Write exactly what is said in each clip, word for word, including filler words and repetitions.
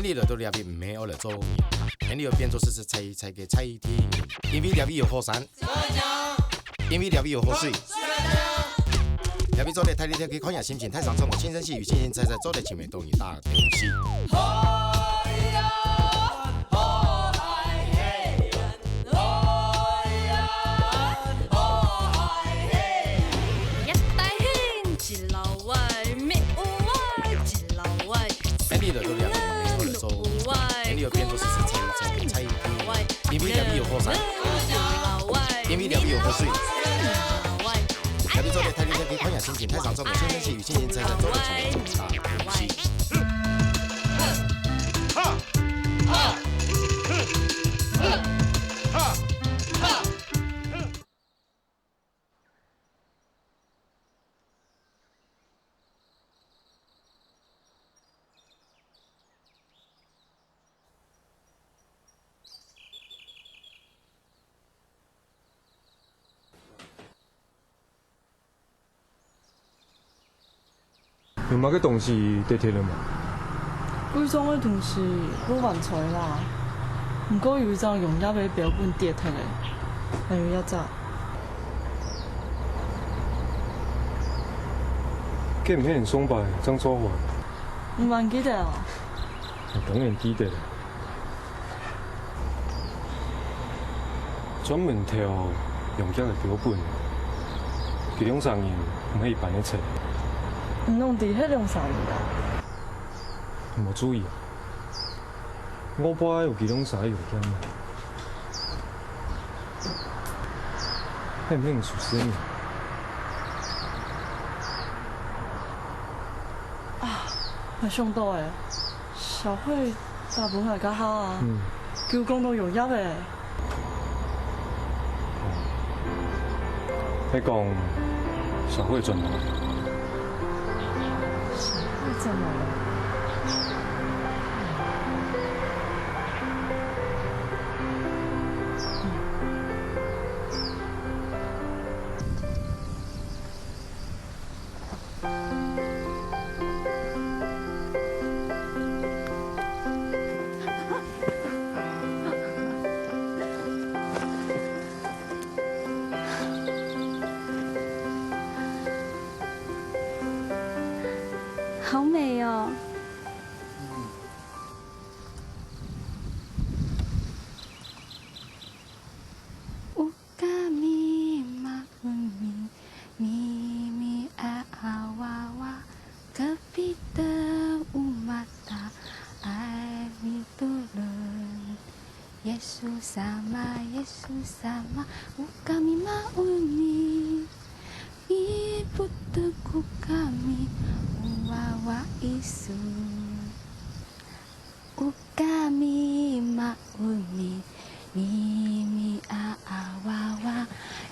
你來到這位毋係愛來做人，你愛變做係實實在在个在地人，因為這位有好山，因為這位有好水，這位做得大力跳去看下心情，太上唱歌，輕聲細語，輕輕在在，做得親密動人大東西。一大興，一老歪，咩有歪，一老歪。 哎，你來到這位，我來做，哎，你愛變做係實實在在个在地人，因為這位有好山，因為這位有好水，這位做得大力跳去看下心情，太上唱歌，輕聲細語，輕輕在在，做得親密動人大東西。有麼个東西跌忒了無？櫃上个東西都還在啦，毋過有一張用葉个標本跌忒了，還有這隻。該毋係你上擺正做好个？你還記得哦？ 𠊎當然記得啦。專門偷用葉个標本，佢兩儕人毋係一般个賊。你仰知係兩儕人啊？你無注意啊？外背有佢兩儕个影像啊。係毋係你熟事个人？ 啊，𠊎想到了，小慧打分𠊎該下啊，嗯。佢有講到用葉个。係講小慧轉來。小慧轉來了。 好美哦。 Ukami ma'uni, mimi a'a wawa, kapiteng umata ai mitulun. Yesus sama, Yesus sama, ukami ma'uni. Miputeng ukami, uwawa isu. Ukami ma'uni, mimi a'a wawa,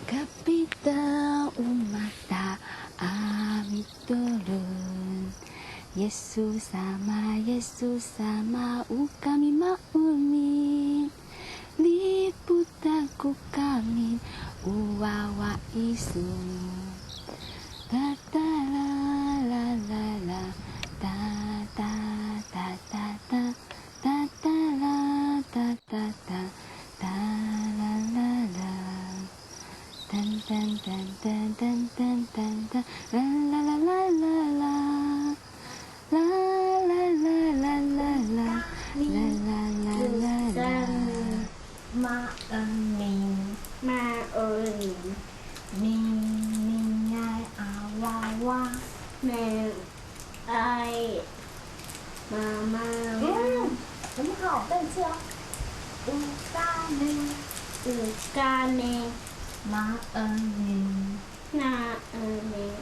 kapiteng umata ai mitulun. Yesus sama, Yesus sama, ukami ma'uni. Liputang ukami, uwawa isu. Ta ta la la la la, ta ta ta ta ta, ta ta la ta ta ta, ta la la la. Tan tan tan tan tan tan tan tan, la la la la la la. La la la la la la, la la la la la. Ma'uni, ma'uni, mimi ai a'a wawa, mi ai mama. 嗯，很好，再一次哦。Ukami, ukami, ma'uni. Ma'uni,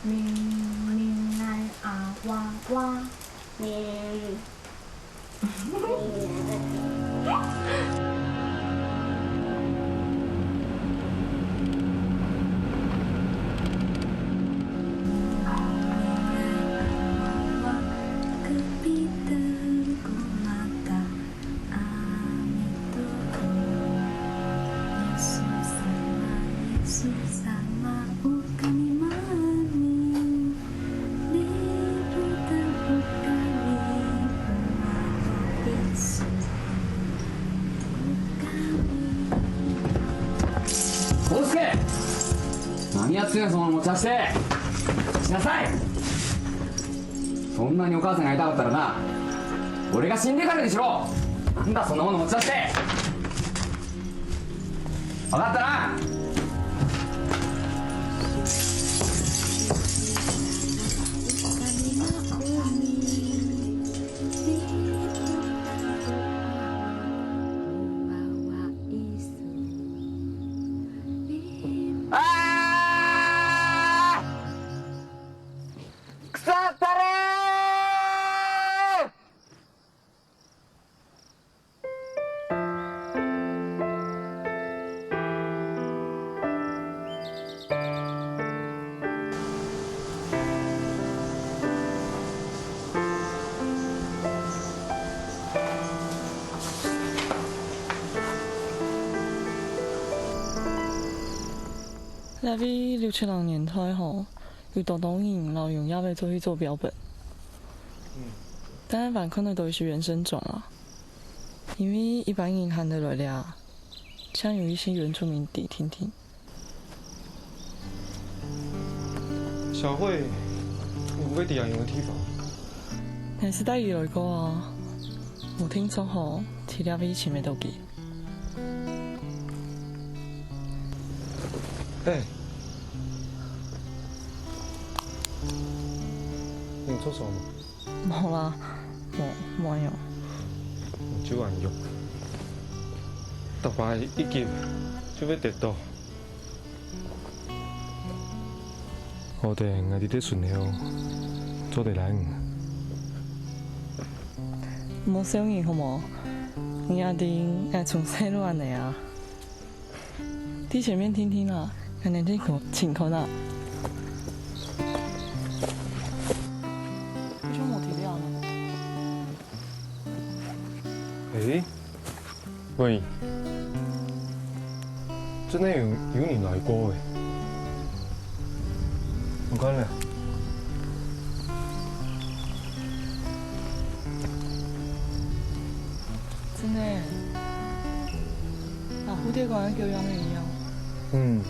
mimi ai a'a wawa, mi. 康介、何やってんの、そのもの持ち出して。しなさい。そんなにお母さんが会いたかったらな、俺が死んでからにしろ。なんだ、そんなもの持ち出して。分かったな。あー！腐ったれー！ 這位六七零年代吼，有當多人摎羊仔仔做去做標本。嗯。但係還看得到一些原生種啊，因為一般人還得來這，像有一些原住民地定定。小慧，你毋會知影有个地方？𠊎係帶佢來過啊，無定著吼，在這位尋得到佢。 哎，你有著傷無？無啦，無，無樣。就恁樣，逐擺一急就會跌倒。好得𠊎在這脣頭，做得拉你。莫笑人好無？你阿弟，𠊎從細就恁樣啊。 在前面定定啊，還能在前看啊。為什麼無停掉呢？誒，喂，真的有，有人來過誒。你看咧。 真的，摎蝴蝶公園个樣仔一樣。嗯。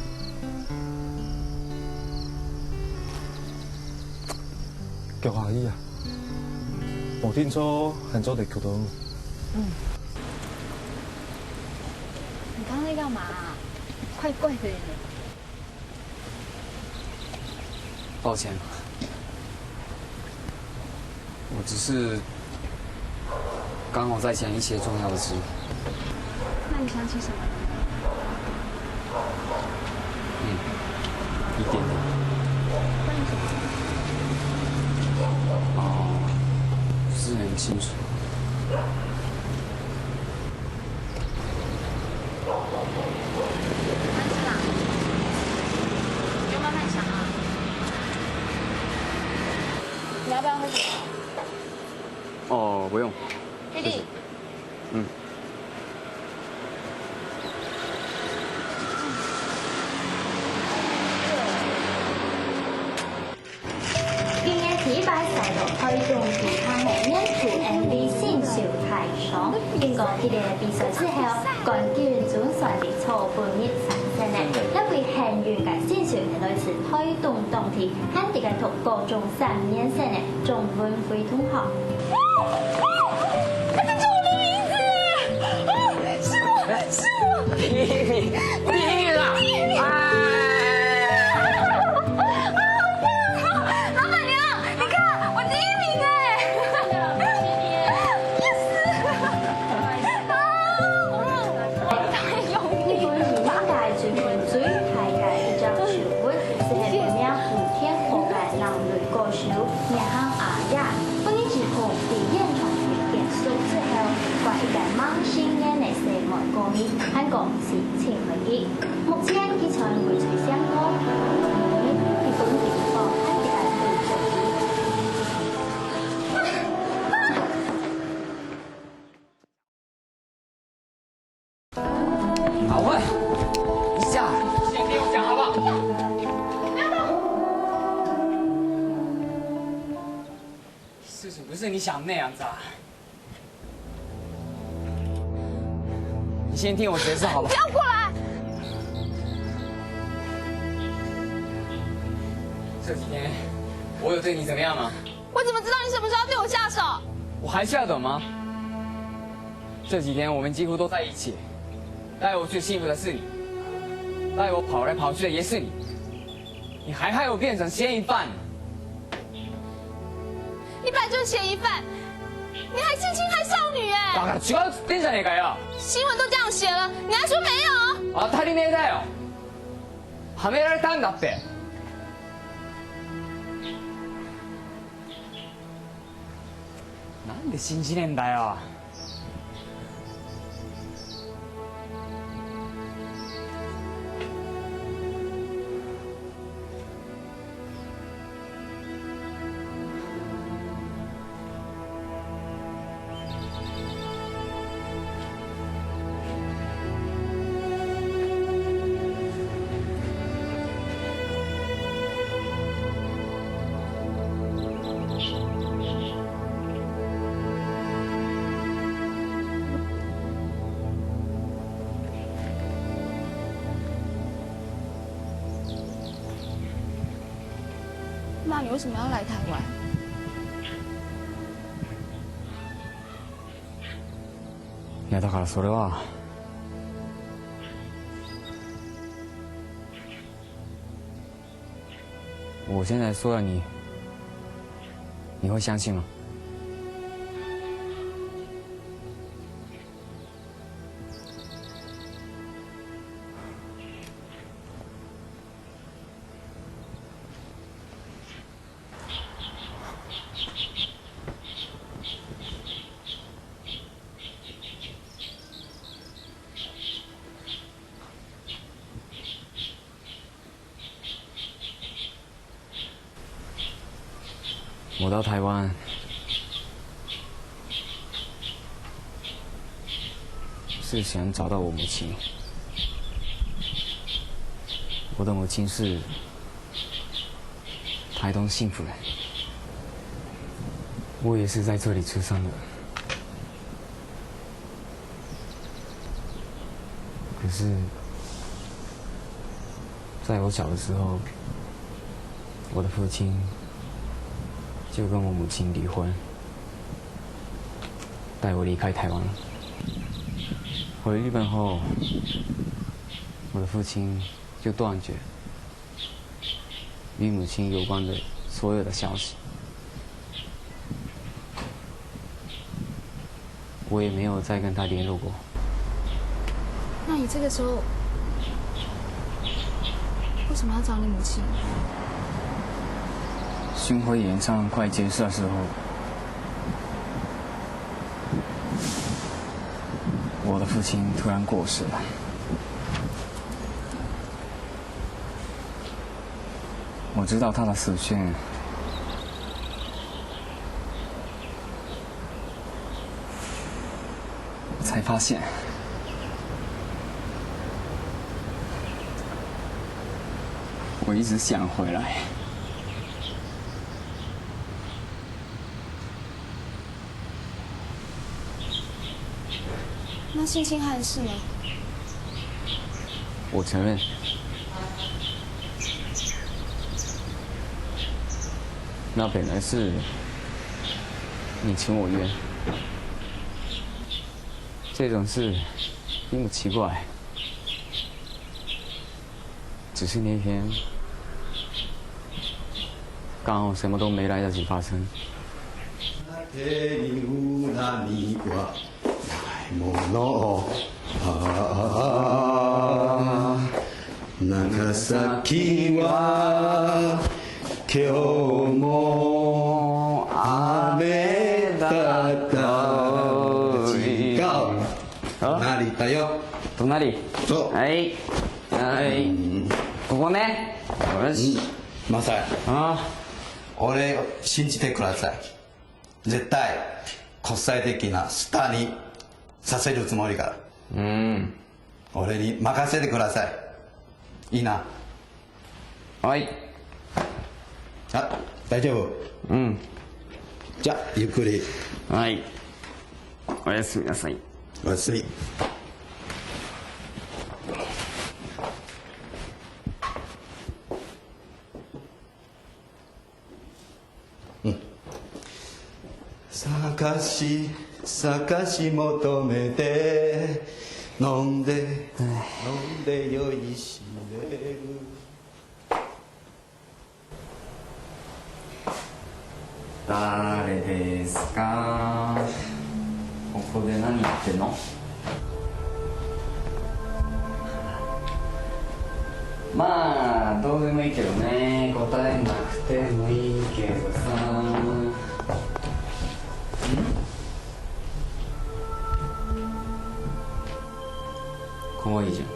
腳下去啊，無定著還做得腳到。嗯。你剛剛在幹嘛啊？怪怪的耶。 抱歉，我只是剛好在想一些重要的事。那你想起什麼了？嗯，一点点。关于什么？哦，不是很清楚。 慢慢想啊。你要不要喝什么？哦，不用。弟弟。谢谢。嗯。 今年第一擺使到台東地下个原住M V新秀大賞。經過激烈个比賽之後，冠軍總算在昨晡日產生了。這位幸運个新秀係來自台東當地，還在該讀高中三年生个鍾文輝同學。他叫我的名字！啊，是我，是我！第一名，第一名啦！第一名！哎！ 老板娘，你看，我第一名哎！Yes！啊，我太用力了。日本電影界最近最大个一隻醜聞，就係本名福田和个另類歌手，名喊阿雅。本日指控在現場被電死之後，換一個猛青年个細妹歌迷，還講 是陳慧儀。目前佢在翡翠香港，日本警方還在調查。好，喂，一下，先聽我講好不好？事情不是你想的那樣子啊。 你先聽我解釋好不好？不要過來！这几天我有对你怎么样吗？我怎么知道你什么时候要对我下手？我还需要等吗？这几天我们几乎都在一起，带我最幸福的是你，带我跑来跑去的也是你，你还害我变成嫌疑犯。你本来就是嫌疑犯，你还性侵害少女哎！だから違うっつってんじゃねえかよ。新闻都这样写了，你还说没有？当たり前だよ。はめられたんだって。なんで信じねえんだよ。那你为什么要来台湾？いや、だからそれは、我现在说了你，你会相信吗？ 我到台湾是想找到我母亲。我的母亲是台东幸福人，我也是在这里出生的。 可是，在我小的时候，我的父亲就跟我母亲离婚，带我离开台湾了。回日本后，我的父亲就断绝 与母亲有关的所有的消息，我也没有再跟她联络过。那你这个时候为什么要找你母亲？巡回演唱快结束的时候，我的父亲突然过世了。 我知道他的死讯，我才发现，我一直想回来。 那性侵害的事呢？我承认，那本来是你情我愿，这种事并不奇怪。 只是那天刚好什么都没来得及发生。 哪里？对哦。哪里？走。哎。 哎，ここね。よし。マサイ、俺を信じてください。絶対国際的なスターにさせるつもりから。うん。俺に任せてください。いいな？はい。あ、大丈夫？うん。じゃあ、ゆっくり。はい。おやすみなさい。おやすみ。探し探し求めて飲んで飲んでよいしれる。誰ですか？ここで何やってんの？まあ、どうでもいいけどね。答えなくてもいいけどさ。ん？かわいいじゃん。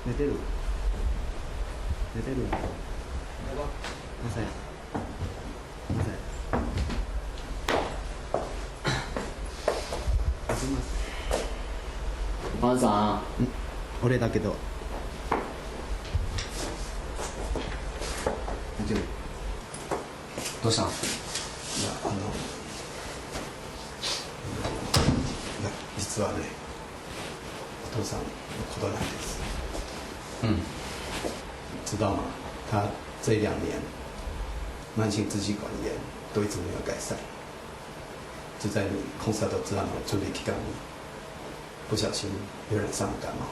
寝てる？寝てる？なさい。なさい。パンさん。ん？俺だけど。大丈夫？どうしたの？いや、あの、いや、実はね、お父さんのことなんです。嗯，知道吗？他这一两年慢性支气管炎都一直没有改善，就在你コンサートツアーの準備期間に、不小心又染上了感冒。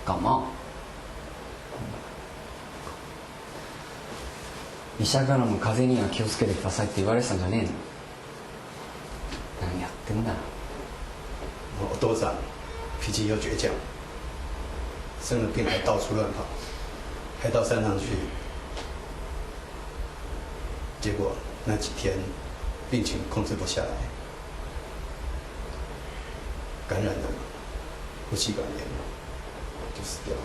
感冒？医者からも風邪には気をつけてくださいって言われてたんじゃねえの？何やってんだ。我多长脾气又倔强，生了病还到处乱跑，还到山上去。结果那几天病情控制不下来，感染了呼吸管炎，就死掉了。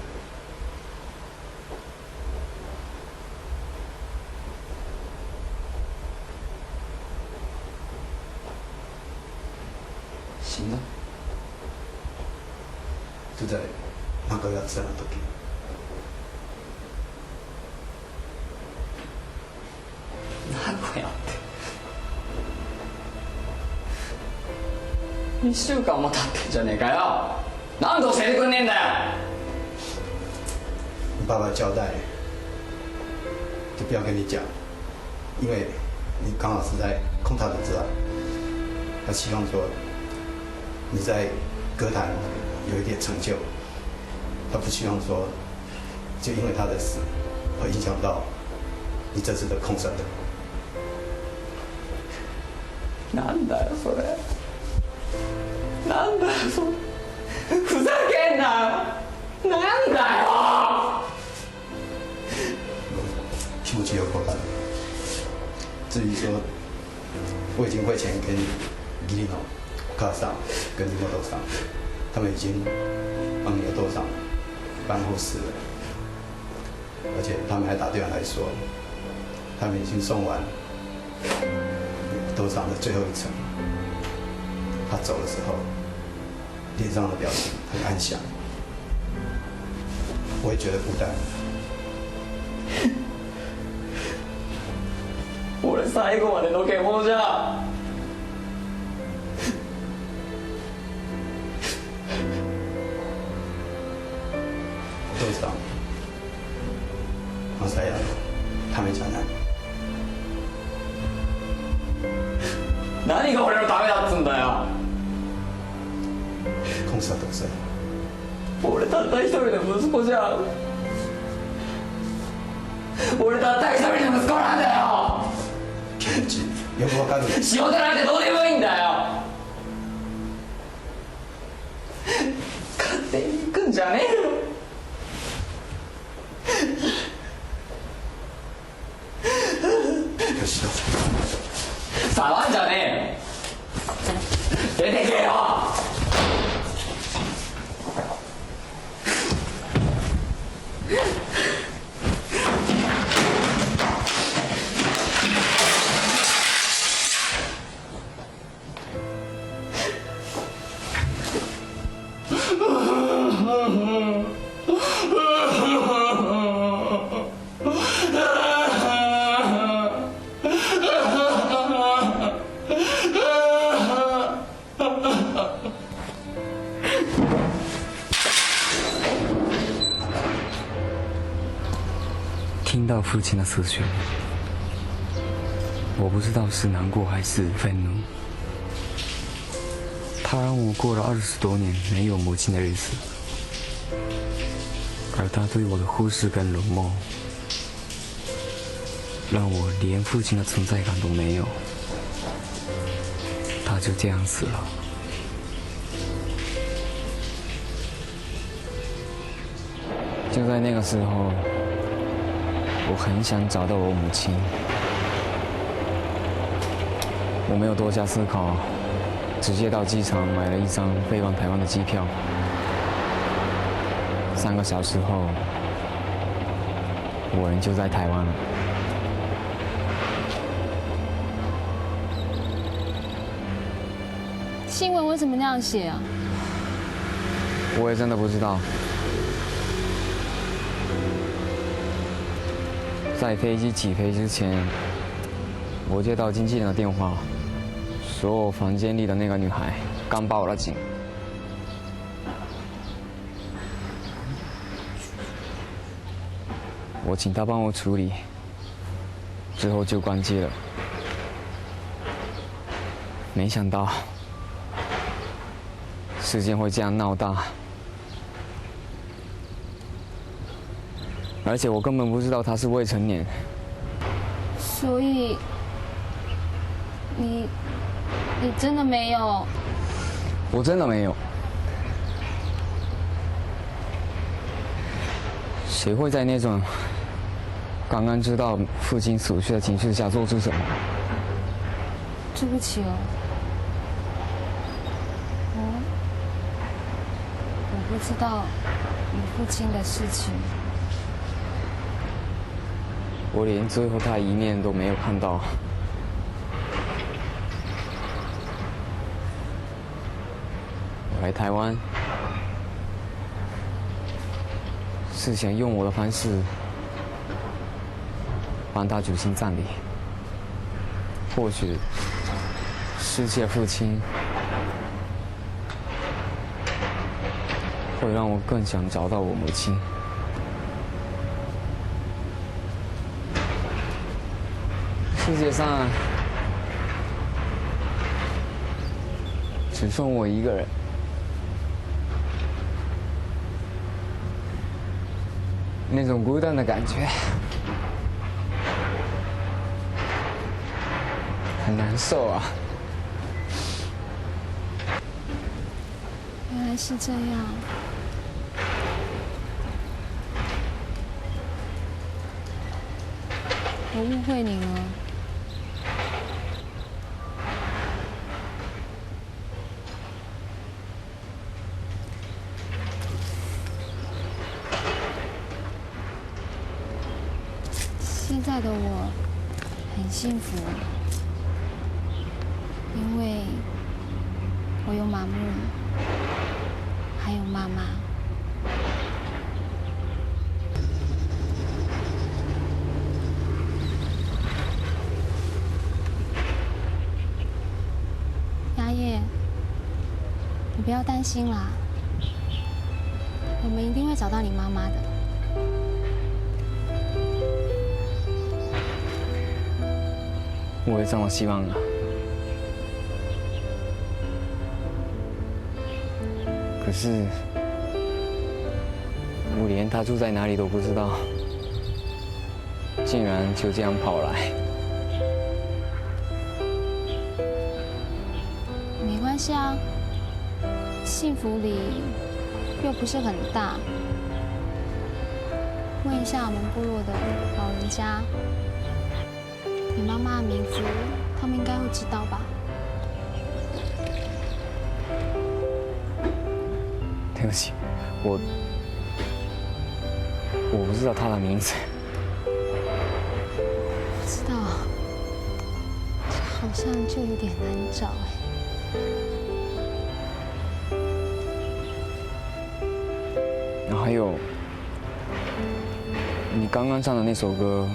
死んだ？就在那个要死的时候。名古屋って。一週間も経ってんじゃねえかよ。なんで教えてくんねえんだよ。你爸爸交代，就不要跟你讲，因为你刚好是在空堂的之外，他希望说你在歌坛有一点成就，他不希望说就因为他的死而影响到你这次的コンサート。なんだよそれ。なんだよそれ。ふざけんなよ。なんだよ。 听不起有口罩。至于说，我已经汇钱给你，给你哦，卡桑跟你豆豆桑，他们已经帮你豆豆桑办后事了，而且他们还打电话来说，他们已经送完豆豆桑的最后一程。他走的时候， 脸上的表情很安详，不会觉得孤单。俺最後までのけ者じゃ。お父さん、マサヤのためじゃない。何が俺のためだっつうんだよ。コンサートさ。俺たった一人の息子じゃん。俺たった一人の息子なんだよ。ケンイチ、よくわかる。仕事なんてどうでもいいんだよ。勝手に行くんじゃねえよ。触んじゃねえよ。出てけよ。听到父亲的死讯，我不知道是难过还是愤怒。他让我过了二十多年没有母亲的日子，而他对我的忽视跟冷漠，让我连父亲的存在感都没有。他就这样死了。 就在那个时候，我很想找到我母亲。我没有多加思考，直接到机场买了一张飞往台湾的机票。三个小时后，我人就在台湾了。 新闻为什么那样写啊？我也真的不知道。在飞机起飞之前，我接到经纪人的电话，说我房间里的那个女孩刚报了警。我请她帮我处理，之后就关机了。没想到 事件会这样闹大，而且我根本不知道她是未成年。所以，你，你真的没有？我真的没有。谁会在那种刚刚知道父亲死去的情绪下做出什么？ 对不起哦，我，我不知道你父亲的事情。我连最后他一面都没有看到。我来台湾，是想用我的方式帮他举行葬礼。 或许失去了父亲，会让我更想找到我母亲。世界上只剩我一个人，那种孤单的感觉 很难受啊。原来是这样，我误会你了。 现在的我很幸福，因为我有妈妈，还有妈妈。雅叶，你不要担心啦。 我们一定会找到你妈妈的。我也这么希望啊。可是，我连她住在哪里都不知道。 竟然就这样跑来。没关系啊，幸福里又不是很大。问一下我们部落的老人家，你妈妈的名字，他们应该会知道吧？对不起，我，我不知道她的名字。 不知道，好像就有点难找哎。还有，你刚刚唱的那首歌，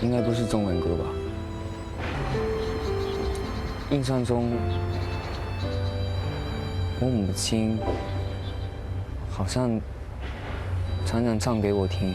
应该不是中文歌吧？印象中，我母亲好像常常唱给我听。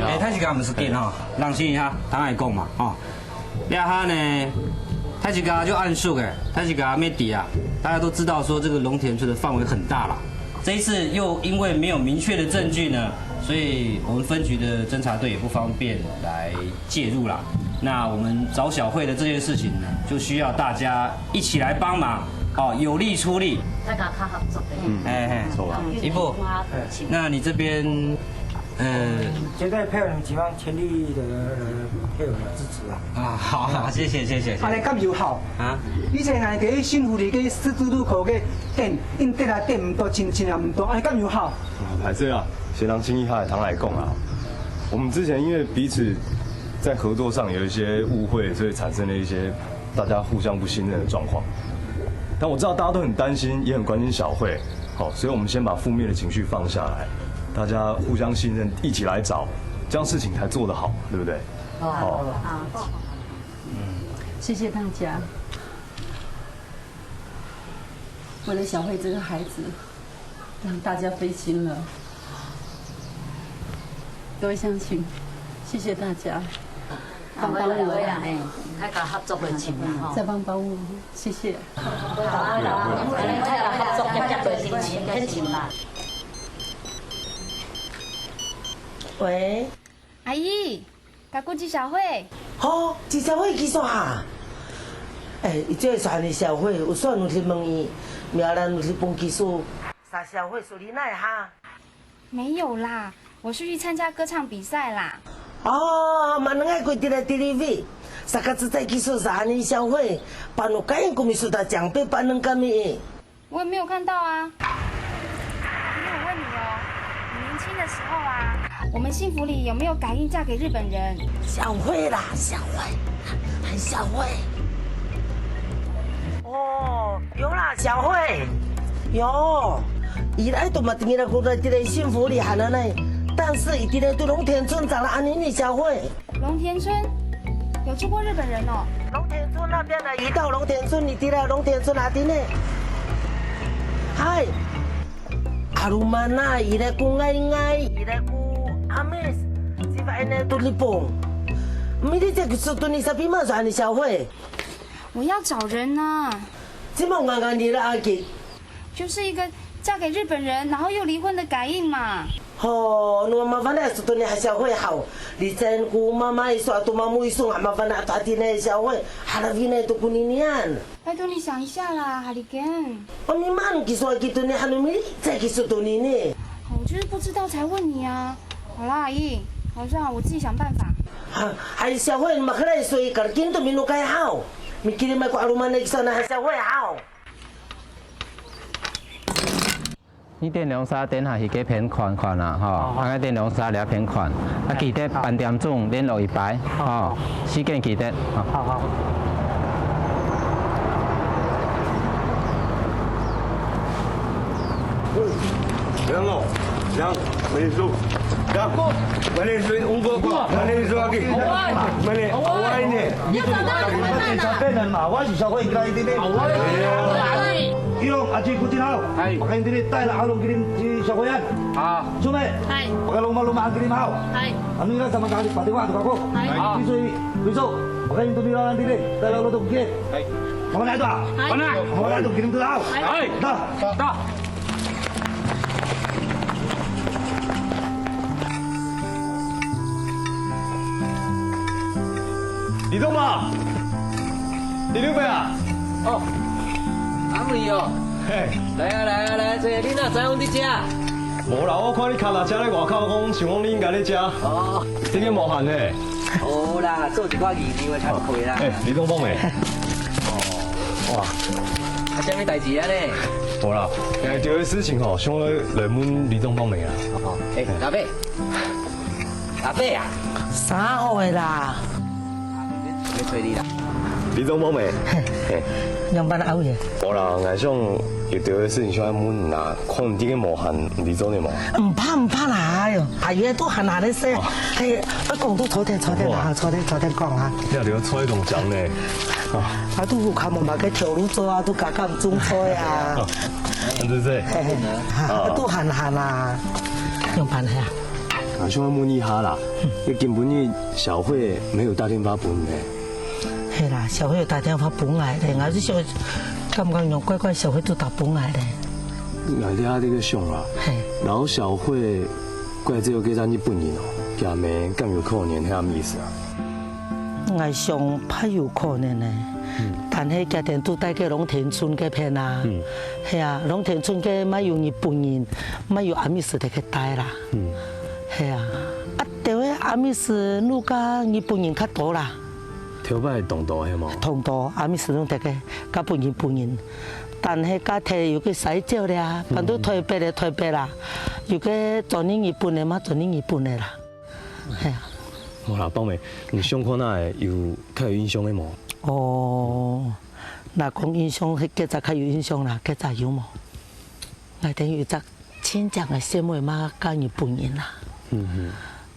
你好。哎，大自家毋使緊吼，冷靜一下，坦白講嘛，吼。這下呢，大自家就恁熟誒，大自家媒體啊，大家都知道說這個農田村的範圍很大啦。這一次又因為沒有明確的證據呢，所以我們分局的偵查隊也不方便來介入啦。那我們找小慧的這件事情呢，就需要大家一起來幫忙，哦，有力出力。大家較合作的。嗯，哎，哎，不錯啊。一步，那你這邊，呃，絕對配合你們警方全力的配合支持啊。啊，好，好，謝謝，謝謝，謝謝。啊，你敢有效？啊？以前啊，在新福里个十字路口个店，因為來店毋多，親戚也毋多，啊，你敢有效？啊，歹勢啊，先生請你下來，坦白講啊，我們之前因為彼此在合作上有一些誤會，所以產生了一些大家互相不信任的狀況。但我知道大家都很擔心，也很關心小慧，好，所以我們先把負面的情緒放下來，大家互相信任，一起來找，這樣事情才做得好，對不對？好。謝謝大家。為了小慧這個孩子，讓大家費心了。各位鄉親，謝謝大家，幫幫我。哎，大家合作的情啊，吼。再幫幫我，謝謝。大家合作，合作的情，很情啦。喂。 阿姨，甲顧記者會。吼，記者會結束啊？哎，伊這个算你小慧，有算有去問伊，苗蘭有去分技術。啥小慧，是你哪哈？没有啦，我是去参加歌唱比赛啦。哦，嘛能爱过得来T V。Saka自在技術啥呢，小慧？Paano kain kung miso ta 讲对 paano kami eh？我也没有看到啊。可是我问你哦，你年轻的时候啊，我们幸福里有没有感应嫁给日本人？小慧啦，小慧，小慧。哦，有啦，小慧，有。伊来都嘛，今日过来这个幸福里喊了呢，但是一定要对龙田村长了安妮呢，小慧。 龙田村有住过日本人哦。龙田村那边的，移到龙田村，你知道龙田村哪里呢？嗨，Arumana, ire ku ngai ngai, ire ku amis, siapa ini tu lipong. Mili cek sutu ni sapi mas ani 小慧。我要找人呢。这么 ngangan nila agi. 就是一个嫁给日本人，然后又离婚的感应嘛。Ho, no mafana sutu ni 小慧好。Li chen ku mama iso atu mamu iso nga mafana atu hati ni 小慧。Halawi ni tu kuninian. 拜托你想一下啦，Haliken。O mi man kiso kitu ni hanu mi cek kiso tu ni ni. 我就是不知道才问你啊。好啦，阿姨，好，算了，我自己想办法。Ha, hai 小慧 makalai so i karkin tu minu kai hao. Mikirim ko Arumana iso na 小慧 hao. 你等兩儕等下去該片看看啦，吼，好，好。啊，該等兩儕這片看，啊，記得半點鐘聯絡一擺，好，好。時間記得，好。好，好。 Yang, yang, maliso. Yang, maliso, ungko ko, maliso aki. Mali, away ne. Sabi na ma, wa si 小慧 kaya dili. Iyo, aji kucing hao. Hai. Pakai dili, tai la along kirim si 小慧 yan. Ah. Sume. Hai. Pakai loma-loma kirim hao. Hai. Anu ila sama kali pati wa tu kako. Hai. Piso, piso. Pakai tu bila dili, tai la lo tu kirim. Hai. Mana itu ah? Hai. Mana? Mana itu kirim tu hao. Hai. Dah. Dah. 李东伯，李东伯啊！哦，阿美哦。嘿。來啊，來啊，來啊，這你哪知阮佇遮？無啦，我看你跤踏車咧外口，講想講你應該咧遮。哦。今日無閒呢。無啦，做一寡義務的捌開啦。欸，李東伯欸。哦。哇。啊，啥物代誌啊呢？無啦，欸，有个事情吼，想要來問李東伯啊。哦，欸，阿伯。 阿伯啊。啥貨个啦？欲揣你啦。李總無咩？嘿，嘿。仰般啊，阿偉？無啦，𠊎想有兜个事情想愛問你啦，看你這个無閒，你做得無？毋怕毋怕啦，哎喲，阿姨都閒閒咧說，哦。嘿，愛講都坐定坐定啦，好啊。坐定坐定講啊。你也留坐一種講呢。啊。啊，都有看無嘛，該條路做啊，都剛剛種菜啊。啊，對不對？嘿嘿，啊，啊。都閒閒啦，仰般係啊？ 啊，想問一下啦，嗯。你今晡日小慧沒有打電話分你呢？係啦，小慧有打電話分𠊎咧，𠊎就想，感覺樣怪怪，小慧都打分𠊎咧。𠊎這下這个想啊，嘿。摎小慧拐走該隻日本人哦，佢阿姆敢有可能係恁樣意思啊？ 𠊎想怕有可能呢。嗯。但係佢等都戴該龍田村該片啊。嗯。係啊，龍田村該乜有日本人，乜有阿美斯在該戴啦。嗯。係啊，啊，對个阿美斯路加日本人較多啦。頭擺當多係無？當多，阿美斯路在該，加分日本人。但係加提有个西少咧，搬到台北个台北啦，有个轉去日本个嘛，轉去日本个啦。 係啊。無啦，寶妹，你想看哪个有較有印象个無？哦，若講印象，該隻較有印象啦，該隻有無？𠊎等有一隻親情个細妹嘛，嫁日本人啦。嗯哼。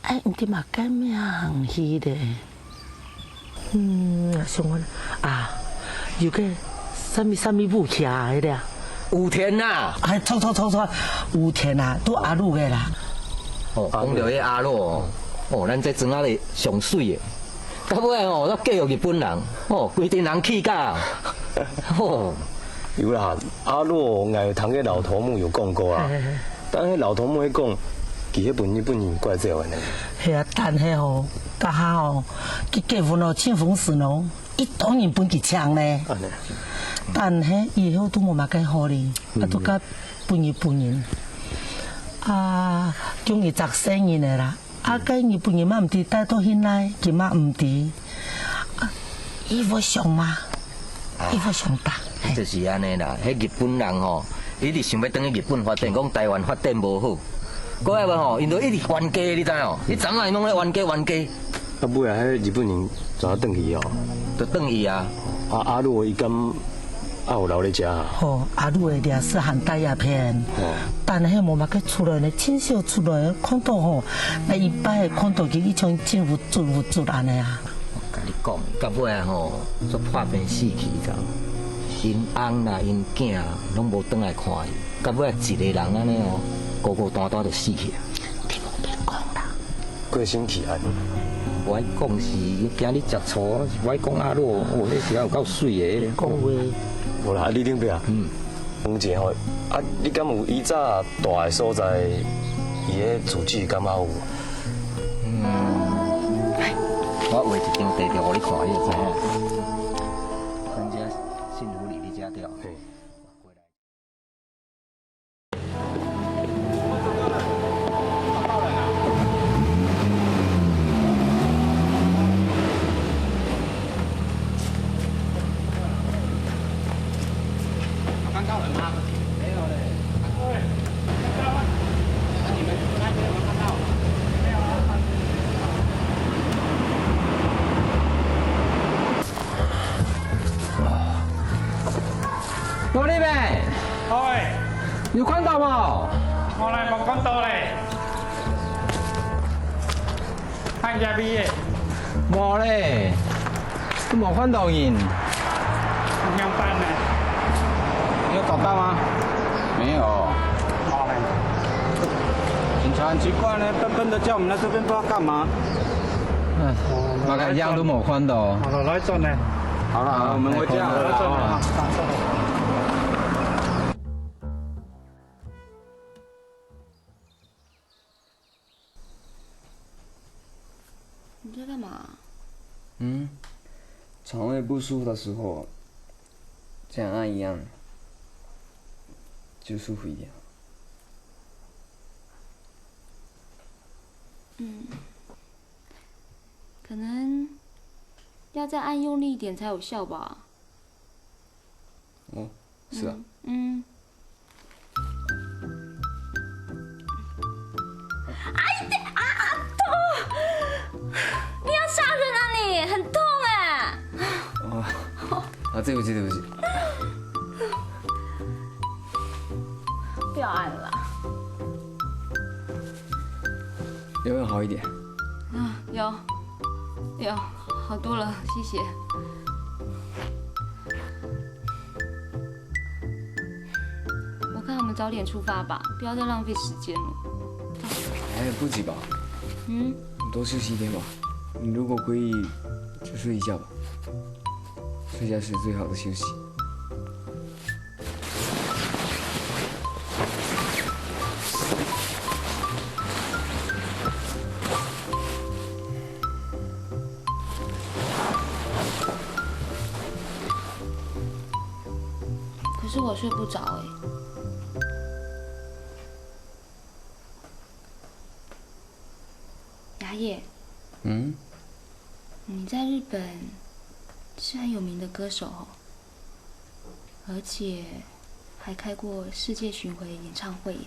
哎，毋知麼个名去咧。 嗯，想講啊，有个啥物啥物武器啊，迄个啊。武田呐。哎，著著著著，武田啊，都阿魯个啦。哦，講到迄阿魯哦，哦，咱這庄仔咧上媠个，到尾哦，都嫁予日本人，哦，規陣人氣甲，哦。有啦，阿魯，𠊎有聽个老頭目有講過啊，嘿嘿嘿。但迄老頭目迄講，佢係分日本人拐走个呢。係啊，但係吼， 家下哦，佢結婚哦，盡風神哦，一多人分佢請呢。恁呢。但係以後都無麼个好哩，啊，都甲分日本人。啊，供一隻細人仔啦，啊，該日本人嘛毋知帶到去哪，佢嘛毋知。啊，伊會想嘛，伊會想吧。嘿。就是安尼啦，迄日本人吼，一直想要等于日本发展，讲台湾发展无好，过来吧吼，因为一直冤家，你知吼？一直啊，伊拢咧冤家冤家。啊，尾仔，迄日本人怎样转去哦？就转去啊。啊，阿洛伊敢啊有留咧遮啊？吼，阿洛的掠食含带鸦片，哦。但迄无嘛个出来呢，真少出来，看到吼，那一摆看到佢一种真有足有足安尼啊。 甲你讲，到尾仔吼，煞破病死去，你知無？因翁啦，因囝啦，拢无转来看伊。到尾仔一个人安尼哦，孤孤单单就死去啊。你莫乱讲啦。过身去安尼。我讲是今日食醋，我讲阿洛，哦，迄时仔有够水的。讲话。无啦，你顶壁啊。嗯。 问一下吼，啊，你敢有以早蹛的所在，伊个住址敢还有？嗯，我画一张地图互你看，你就知影。咱遮幸福里，你遮对。嘿。 玻璃妹，喂，有看到無？我来无看到咧。看一下毕业。无咧，都无看到人。怎么办呢？你有找到吗？没有。好嘞。警察很奇怪呢，笨笨的叫我们来这边，不知道干嘛。哎，马改样都没有看到。好了，来转呢。好了，好了，我们回家了。来转呢。你在干嘛？嗯，肠胃不舒服的时候，这样按一按，就舒服一点。嗯，可能要再按用力一点才有效吧。 哦，是啊。嗯，嗯。哎呀，啊，痛！你要杀人啊你，很痛哎！哦，啊，对不起，对不起。不要按了啦。有没有好一点？啊，有，有，好多了，谢谢。 我看我们早点出发吧，不要再浪费时间了。哎，不急吧？嗯？你多休息一天吧。你如果可以，就睡一觉吧。睡觉是最好的休息。 可是我睡不着欸。雅野，嗯？你在日本是很有名的歌手哦，而且还开过世界巡回演唱会耶。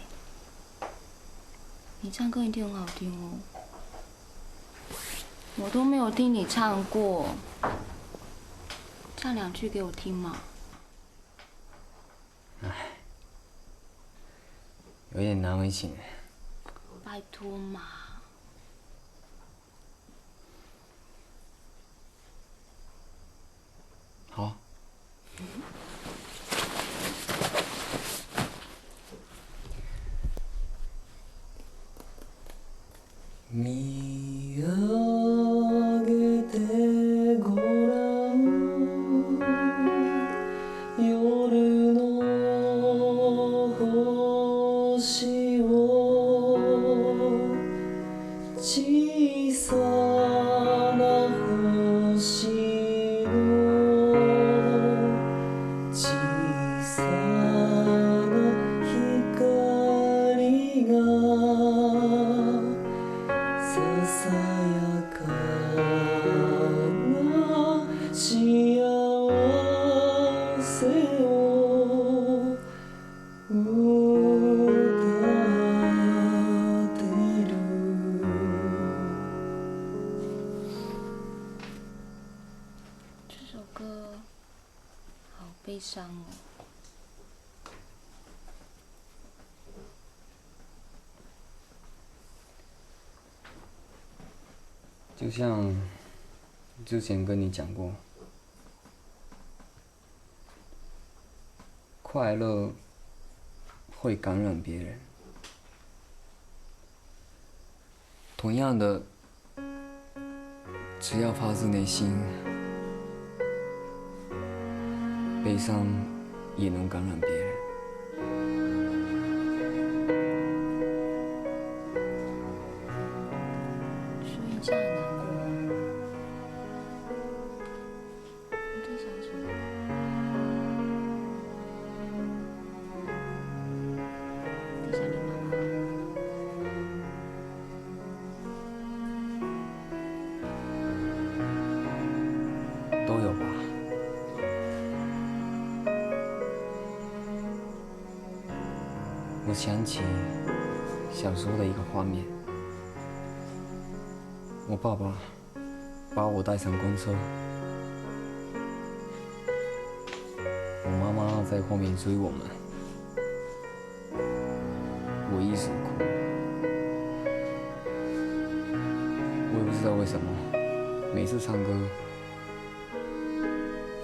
你唱歌一定很好听哦。 我都没有听你唱过，唱两句给我听嘛。唉，有点难为情。拜托嘛。 好。 見上げてごらん、夜の星を悲伤哦。就像之前跟你讲过，快乐会感染别人。同样的，只要发自内心，悲伤也能感染别人。所以你这样很难过。你在想什么？你想你妈妈？ 都有吧。我想起小时候的一个画面，我爸爸把我带上公车，我妈妈在后面追我们。 我一直哭。我也不知道为什么，每次唱歌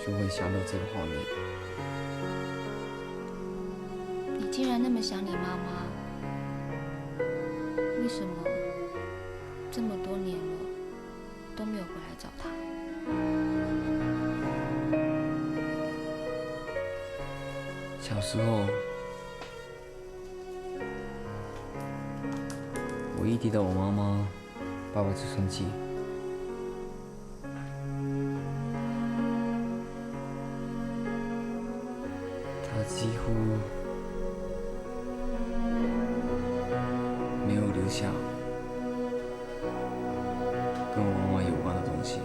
就会想到这个画面。你竟然那么想你妈妈，为什么这么多年了都没有回来找她？小时候， 我一提到我妈妈，爸爸就生气。他几乎没有留下 跟我妈妈有关的东西。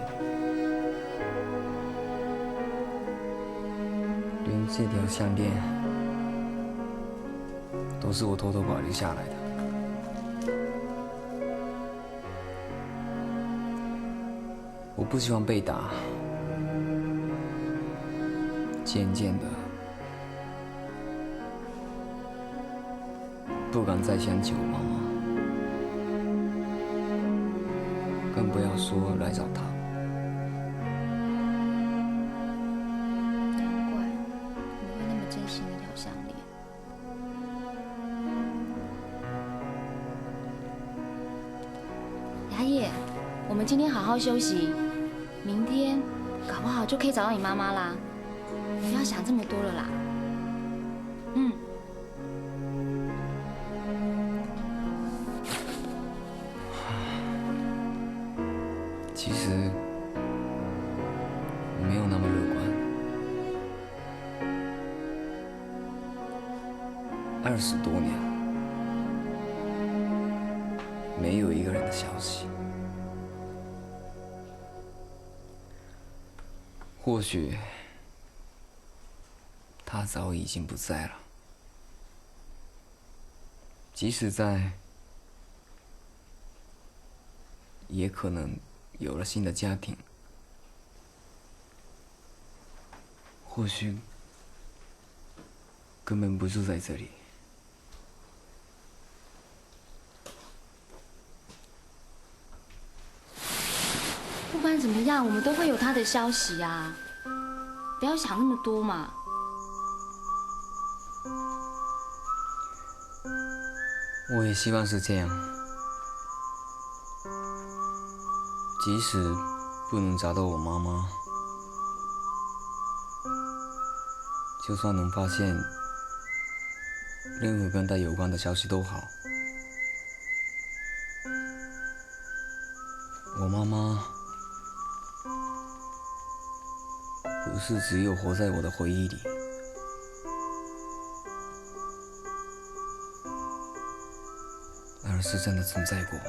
连这条项链都是我偷偷保留下来的。我不喜欢被打，渐渐的， 不敢再想起我妈妈，更不要说来找她。难怪你会那么珍惜那条项链。雅野，我们今天好好休息，明天搞不好就可以找到你妈妈啦。不要想这么多了啦。嗯。 其实我没有那么乐观。二十多年，没有一个人的消息。或许她早已经不在了。 即使在，也可能有了新的家庭，或许根本不住在这里。不管怎么样，我们都会有她的消息啊，不要想那么多嘛。 我也希望是这样。即使不能找到我妈妈，就算能发现任何跟她有关的消息都好。我妈妈 不是只有活在我的回忆里，而是真的存在过。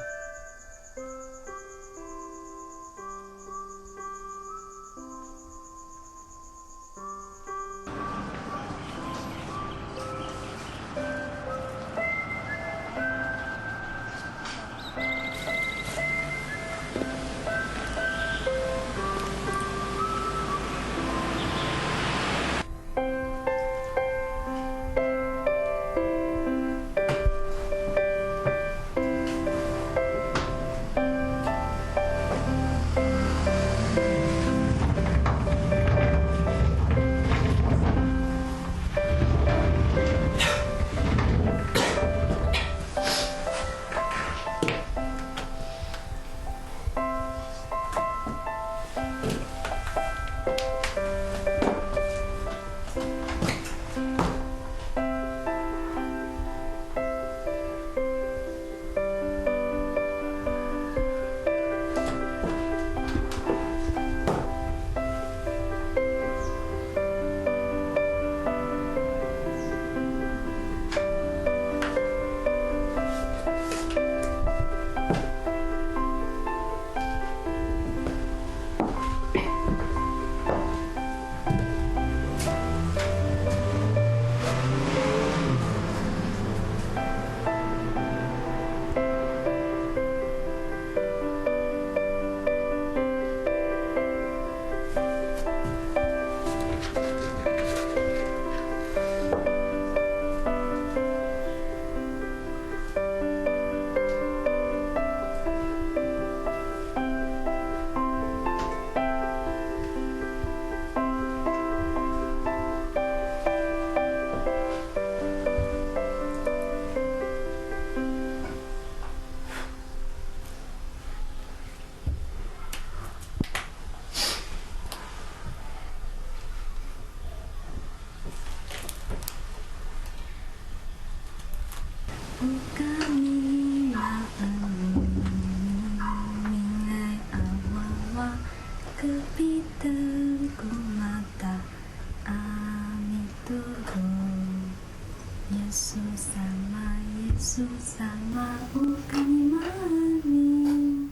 Yesus sama, Yesus sama, ukani mani.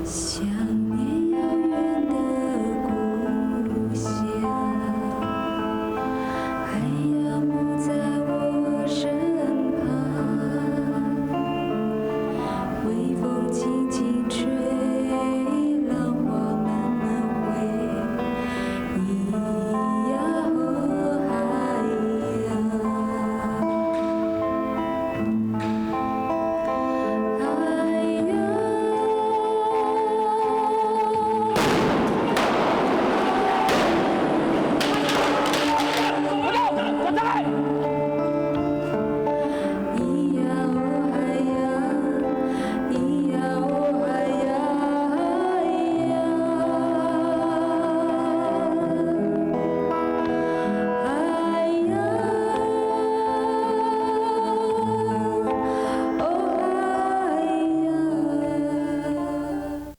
想